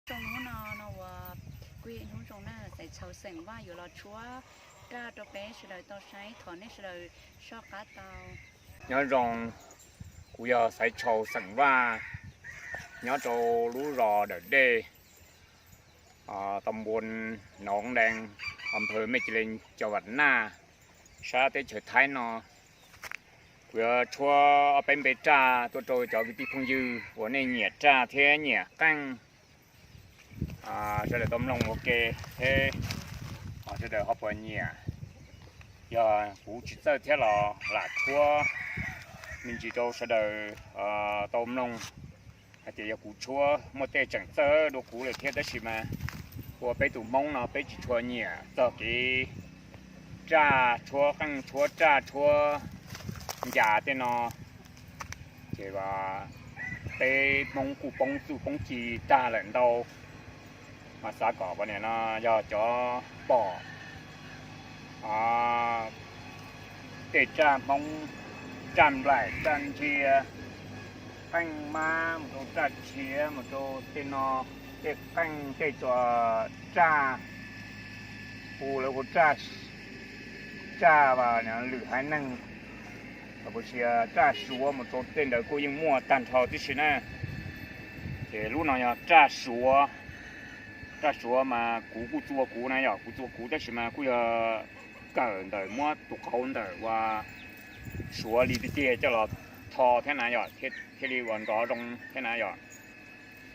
Zoo hnub no no uas kuj yog hnub zoo na, Xaiv Tshau xeem Vaj yuav los tshuab raj rau peb sawv daws tau saib, thov nej sawv daws soj qab tau. Nyob zoo, kuv yog Xaiv Tshau xeem Vaj, nyob rau lub zos Dawm Dej, tam npuas Nov Dees, a phawv Mej Cia Lees, cov Vam Naj, sab teb chaws Thaib no. Kuv yuav tshuab ob peb npe raj tuaj rau cov kwv tij phooj ywg uas nej nyiam raj thiab nyiam qeej. Sawv daws tau mloog ua ke thiab, sawv daws ho puas nyiam. Yog kuv tsis txawj thiab los lam tshuab me ntsis rau sawv daws tau mloog hais tias yog kuv tshuab muaj tej tseem txawj dua kuv lawm thiab, tab sis mas ua peb tus Hmoob no peb tsis tshua nyiam txog kev raj tshuab qeej, tshuab raj tshuab ncas tej no, ces peb Hmoob kuj poob txuj poob ci tag lawm ntau. Mas xav kom poj niam no yog cov pom tej raj Hmoob, raj nplaim, raj ntsia, qeej mab, mus rau raj tshiav, mus rau tej no, tej qeej, tej tso, raj hu lawv hu raj vas lwm haiv neeg, los puas sis raj suav, mus rau tej ntawd kuj yeej muaj tag nrho tib si na. Ces lub no yog raj suav. Raj suav mas kuv kuj txua kuv na, yog kuv txua kuv tab sis mas kuj yog kawm ntawm muab tus qauv ntawm uas suav li tiag tiag coj los tho thiab na yom, thiaj li uas nrov zoo thiab na yom.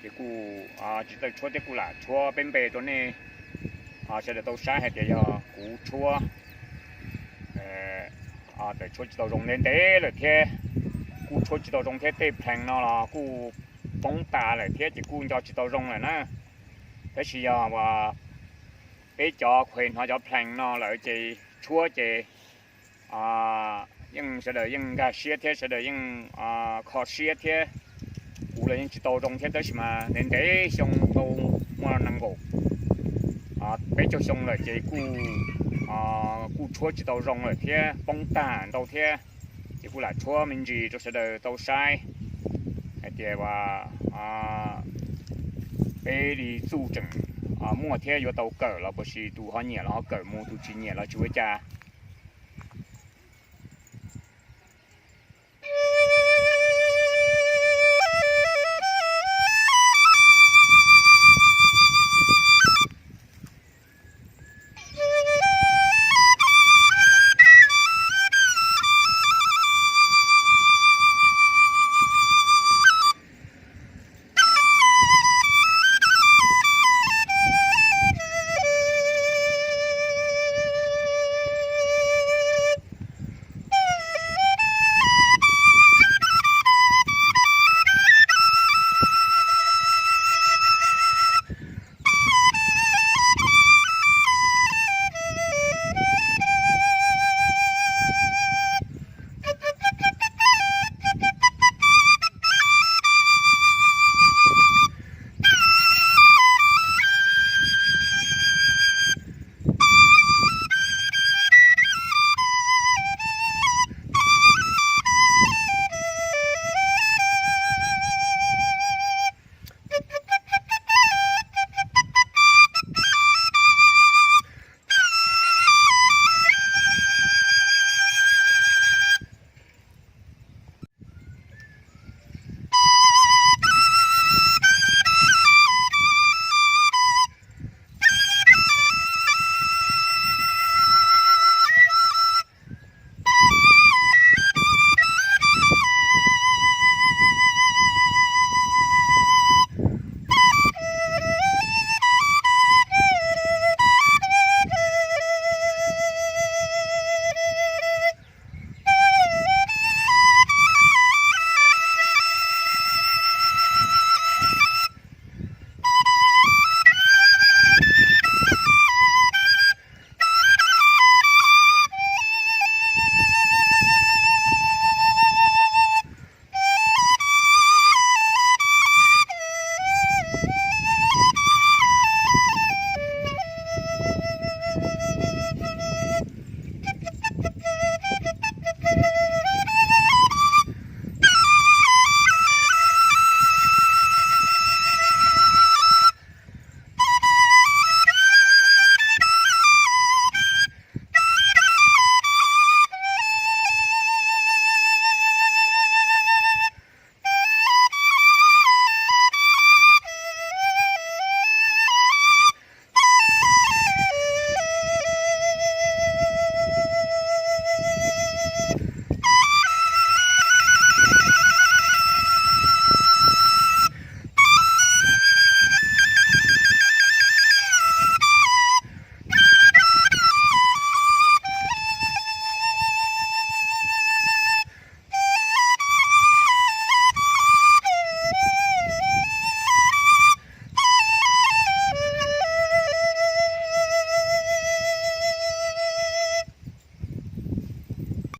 Ces kuj tsis txawj tshuab thiab kuj lam tshuab peb npe rau nej sawv daws tau saib hais tias yog kuv tshuab. Txawm tshuab tsis tau zoo ntev ntev lawm thiab, kuj tshuab tsis tau zoo thiab, tej plees no los kuj poob tas lawm thiab ces kuj nco tsis tau zoo lawm na. Tab sis yog uas peb cov khuv hnov cov plees no lawm ces tshuab ces yeej sawv daws yeej nkag siab thiab sawv daws yeej kho siab thiab. Kuv los yeej tsis tau zoo thiab tab sis mas ntev ntev xyoo tau muaj nees nkaum peb caug xyoo lawm ces kuj kuj tshuab tsis tau zoo lawm thiab poob tag ntau thiab. Ces kuj lam tshuab me ntsis rau sawv daws tau saib hais tias peb li txuj tseem muaj thiab yuav tau kawm los puas sis tus ho nyiam los ho kawm mus, tus tsis nyiam los tsis ua cas.